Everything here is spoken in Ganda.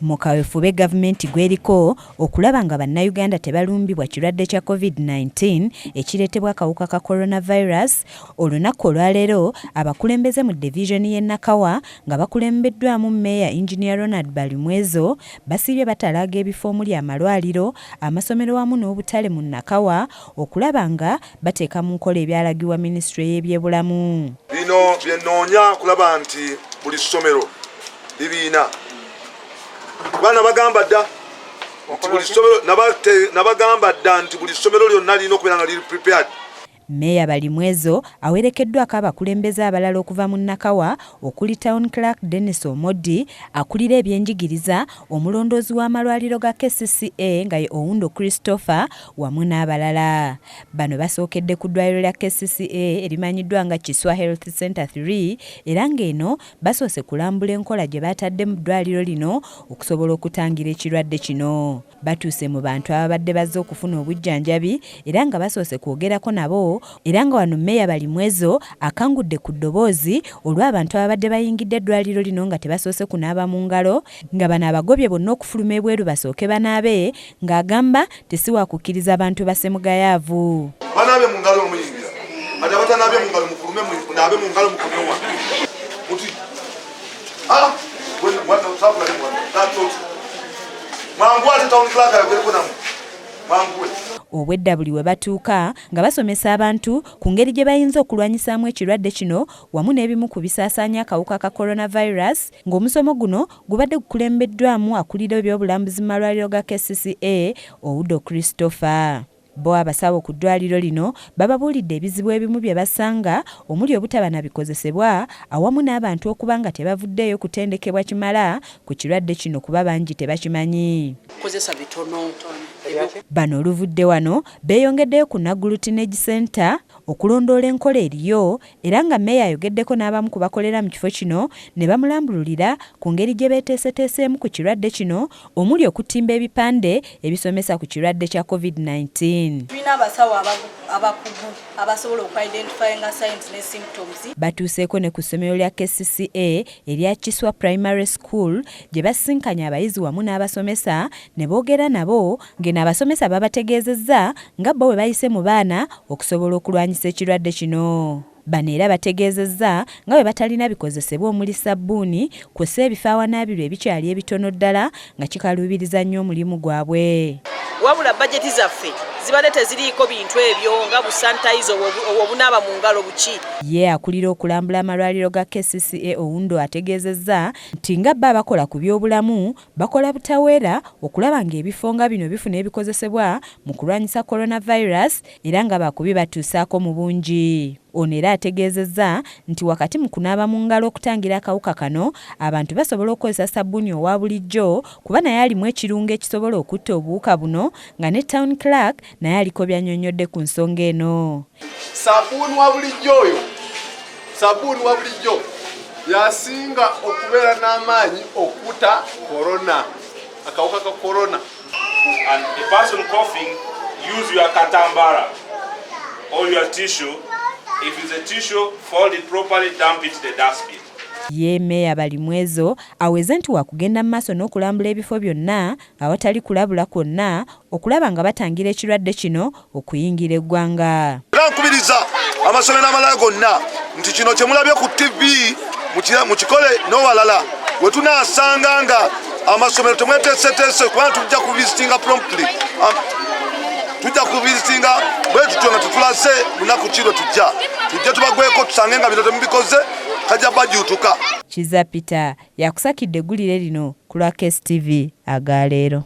Mu kaweefube gavumenti gw'eriko okulaba nga Bannayuganda tebalumbibwa kirwadde kya COVID-19 ekireetebwa akawuka ka coronavirus, olunaku olwaleero abakulembeze mu divizoni y'e Nakawa nga bakulembeddwamu Mmeeya Engineer Ronald Balimwezo basiibye batalaaga ebifo omuli amalwaliro, amasomero wamu n'obutale mu Nakawa okulaba nga bateeka mu nkola ebyalagibwa minisitule y'ebyobulamu. Bino bye nnoonya kulaba nti buli ssomero libiina kuba nabagamba dda nti buli ssomero nabagamba dda nti buli ssomero lyonna lirina okubeera nga liri prepared. Mmeeya Balimwezo awerekeddwako abakulembeze abalala okuva mu Nakawa okuli Town Clerk Denis Omoddi akulira ebyenjigiriza, omulondoozi w'amalwaliro ga KCCA nga ye Oundo Christopher wamu n'abalala. Bano basookedde ku ddwaliro lya KCCA erimanyiddwa nga Kiswa Health Center 3 era ng'eno basoose kulambula enkola gye batadde mu ddwaliro lino okusobola okutangira ekirwadde kino. Batuuse mu bantu ababadde bazze okufuna obujjanjabi era nga basoose kwogerako nabo era nga wano Mmeeya Balimwezo akangudde ku ddoboozi olw'abantu ababadde bayingidde eddwaliro lino nga tebasoose kunaaba mu ngalo nga bano abagobye bonna okufuluma ebweru basooke banaabe ng'agamba tesi wakukkiriza bantu basemugayaavu. Banaabe mu ngalo omuyingira ate abatanaabye mu ngalo mufulume munaabe mu ngalo mukomewa muti mwangu ate town clerk ayogereko namwe mwanguwe. Obwedda buli we batuuka nga basomesa abantu ku ngeri gye bayinza okulwanyisaamu ekirwadde kino wamu n'ebimu ku bisaasaanya akawuka ka coronavirus ng'omusomo guno gubadde gukulembeddwamu akulira ebyobulambuzi mu malwaliro ga KCCA Oudo Christopher. Bo abasawo ku ddwaliro lino bababuulidde ebizibu ebimu bye basanga omuli obutaba na bikozesebwa awamu n'abantu okuba nga tebavuddeeyo kutendekebwa kimala ku kirwadde kino kuba bangi tebakimanyi. Kozesa bitono. Bano oluvudde wano beeyongeddeyo ku Naggulu Teenage Center okulondoola enkola eriyo era nga mmeeya ayogeddeko n'abamu ku bakolera mu kifo kino ne bamulambululira ku ngeri gye beeteeseteeseemu ku kirwadde kino omuli okutimba ebipande ebisomesa ku kirwadde kya COVID-19. Tulina abasawo abakugu abasobola okuidentifyinga signs ne symptoms. Batuuseeko ne ku ssomero lya KCCA erya Kiswa Primary School gye basisinkanye abayizi wamu n'abasomesa ne boogera nabo ng'eno abasomesa babategeezezza nga bo bwe bayise mu baana okusobola okulwanyisa ekirwadde kino. Bano era bategeezezza nga bwe batalina bikozesebwa omuli sabbuuni kw'ossa ebifo awanaabirwa ebikyali ebitono ddala nga kikaluubiriza nnyo omulimu gwabwe. Wabula bajeti zaffe zibadde teziriiko bintu ebyo nga busanitayiza obunaaba mu ngalo buki. Ye akulira okulambula amalwaliro ga KCCA Oundo ategeezezza nti nga bo abakola ku byobulamu bakola butaweera okulaba ng'ebifo nga bino bifuna ebikozesebwa mu kulwanyisa coronavirus era nga baakubibatuusaako mu bungi. Ono era ategeezezza nti wakati mu kunaaba mu ngalo okutangira akawuka kano, abantu basobola okukozesa sabbuuni owa bulijjo kuba naye alimu ekirungo ekisobola okutta obuwuka buno nga ne Town Clerk naye aliko by'annyonnyodde ku nsonga eno. Sabbuuni wa bulijjo oyo, sabbuuni wa bulijjo yasinga okubeera n'amaanyi okutta korona, akawuka ka korona. And the person coughing, use your katambara or your tissue. If it's a tissue, fold it properly, dump it in the dustbin. Ye Mmeeya Balimwezo aweze nti waakugenda mu maaso n'okulambula ebifo byonna awatali kulabula kwonna okulaba nga batangira ekirwadde kino okuyingira eggwanga. Era nkubiriza amasomero amalala gonna nti kino kye mulabye ku TV mukikole n'owalala we tunaasanga nga amasomero temweteeseteese kubanga tujja kuvisitinga promptly, tujja kuvisitinga bwe tutyo nga tetulaze lunaku ki lwe tujja tubagweko tusange nga bino temubikoze kajja bajuutuka. Kiza Peter yakusakidde eggulire lino ku lwa KSTV agaleero.